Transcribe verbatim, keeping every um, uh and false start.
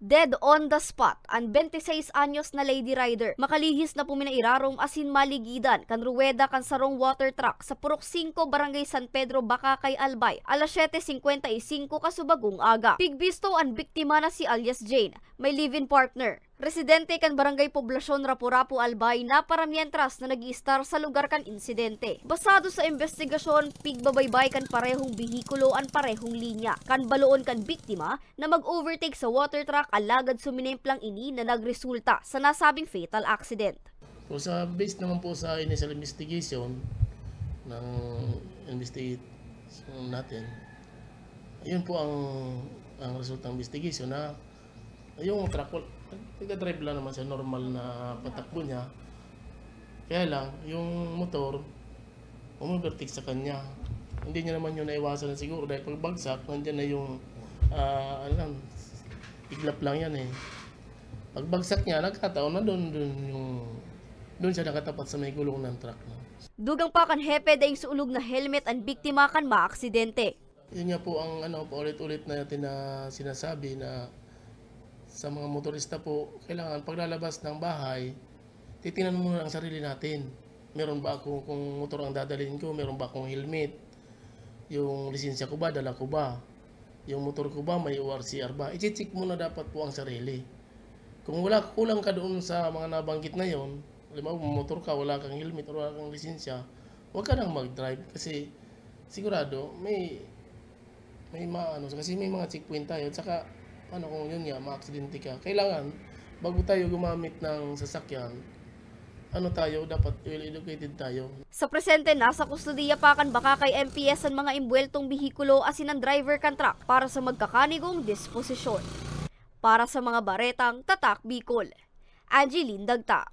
Dead on the spot an twenty-seis anyos na lady rider. Makalihis na po mi nairarom asin maligidan kan ruweda kan sarong water truck sa Purok singko, Barangay San Pedro, Bacacay, Albay, alas siyete singkwenta y singko kasubagong aga. Pigbisto an biktima na si alias Jane, may live-in partner. Residente kan Barangay Poblasyon, Rapu-Rapu, Albay, na para mientras na nag-iistar sa lugar kan insidente. Basado sa imbestigasyon, pigbabaybay kan parehong behikulo an parehong linya. Kan baloon kan biktima, na mag-overtake sa water truck, alagad suminemplang ini na nagresulta sa nasabing fatal accident. So, sa base naman po sa initial investigation ng investigation natin, ayun po ang ang resulta ng investigation na yung truck, nagdadrive lang naman siya, normal na patakbo niya. Kaya lang, yung motor, umovertake sa kanya. Hindi niya naman yun naiwasan na siguro dahil pagbagsak, nandiyan na yung, ah, ano lang, iglap lang yan eh. Pagbagsak niya, nagkataon na doon, doon yung, doon siya nakatapat sa may gulong ng truck. No? Dugang pa kan hepe, daing suulog na helmet an biktima kan maaksidente. Yun nga po ang ano, paulit-ulit na tina, sinasabi na sa mga motorista po, kailangan paglalabas ng bahay, titingnan muna ang sarili natin. Meron ba akong, kung motor ang dadalhin ko, meron ba akong helmet? Yung lisensya ko ba, dala ko ba? Yung motor ko ba, may O R C R ba? I-check muna dapat po ang sarili. Kung wala, kulang ka doon sa mga nabanggit na yon, halimbawa, motor ka, wala kang helmet, wala kang lisensya, huwag ka nang mag-drive kasi sigurado may may maano kasi may mga checkpoint tayo, at saka ano, kung yun nga, maaksidente ka, kailangan bago tayo gumamit ng sasakyan, ano tayo, dapat well educated tayo. Sa presente, nasa kustodiya pa kan Bacacay M P S an mga imbuweltong behikulo asin an driver kan truck para sa magkakanigong disposisyon. Para sa mga baretang Tatak Bicol, Angeline Dagta.